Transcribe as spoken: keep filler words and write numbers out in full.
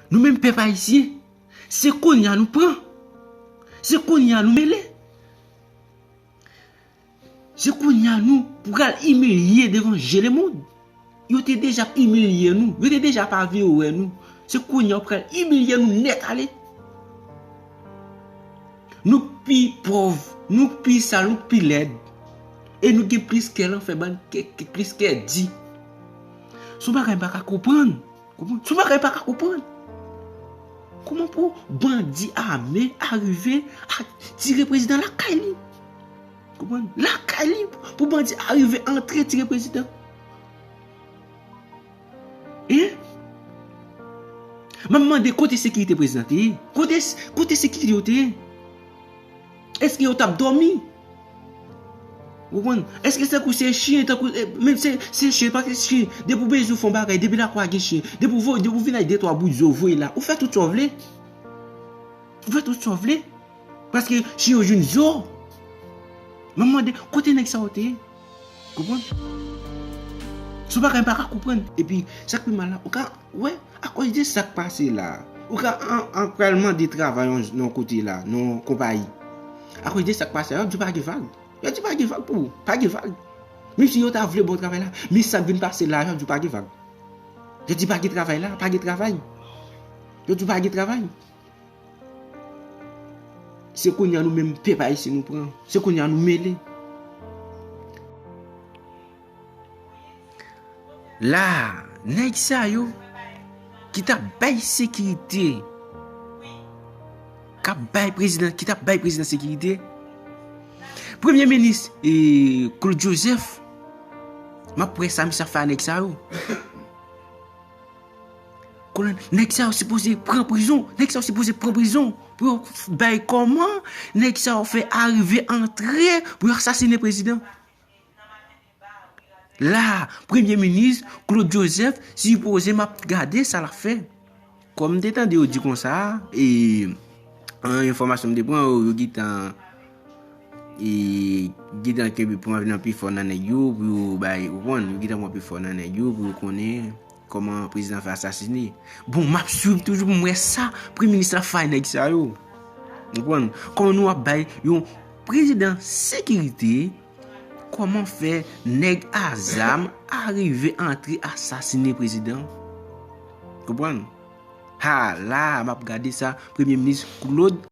Nou menm pèp ayisyen, se kounye a nou pran. Se kounye a nou mele. Se kounye a nou pral imilye devan je lemonn. Yo te deja ap imilye nou. Yo te deja pa vle wè nou. Se kounye a yo pral imilye nou nèt ale. Nou pi pòv, nou pi sal, nou pi lèd. E nou gen plis kè lanfè, bann kè, kè, plis kè di. Se yon bagay m pa ka konprann. Konprann? Se yon bagay m pa ka konprann. Kòman pou bandi ame arive a tire prezidan lakay li? Konprann? Lakay li, pou bandi arive antre tire prezidan. Hein? M ap mande kote sekirite prezidan te ye? Kote, kote sekirite yo te ye? Èske yo t ap dòmi? Ou konprann? Èske se tankou se chen, tankou, eh, menm se, se chen, pa se chen. Depi w bezwen fè yon bagay, depi lakay ou gen chen, depi w voye, depi w vin ak de twa bout zo voye la, ou fè tout sa w vle. Ou fè tout sa w vle. Paske chen yo jwenn zo. M ap mande, kote nèg sa yo te ye? Konprann? Se yon bagay m pa ka konprann. Epi, sa k pi mal la, ou ka, wè, akoz de sa k pase la, ou ka an, an pral mande travay nan yon kote la, nan yon konpayi. Akoz de sa k pase la, yo di pa gen vag. Yo di pa gen vag pou ou. Pa gen vag. Menm si yo ta vle ba w travay la, men sa k vin pase la, yo di pa gen vag. Yo di pa gen travay la, pa gen travay. Yo di pa gen travay. Se kounye a nou menm pèp ayisyen nou pran. Se kounye a nou mele. La, nèg sa yo ki t ap bay sekirite, k ap bay prezidan, ki t ap bay prezidan sekirite, Premye Minis, eh, Claude Joseph, m ap wè sa misye ap fè a nèg sa yo. Konnen, nèg sa yo sipoze pran prizon. Nèg sa yo sipoze pran prizon. Pou yo bay kòman nèg sa yo fè arive antre pou yo asasine prezidan. La, Premye Minis Claude Joseph sipoze m ap gade sa l ap fè. Kòm m te tande yo di konsa, e, an enfòmasyon m te pran, yo, yo gentan, e, gentan kenbe pran nan pifò nan nèg yo pou yo bay, ou konprann, yo gentan pran pifò nan nèg yo pou yo konnen kòman prezidan fè asasine. Bon, m ap swiv toujou pou m wè sa premye minis la fè nèg sa yo. Ou konprann? Kòman nou ap bay yon prezidan sekirite, kòman fè nèg a zam arive antre asasine prezidan? Konprann? Ha, la, m ap gade sa premye minis Claude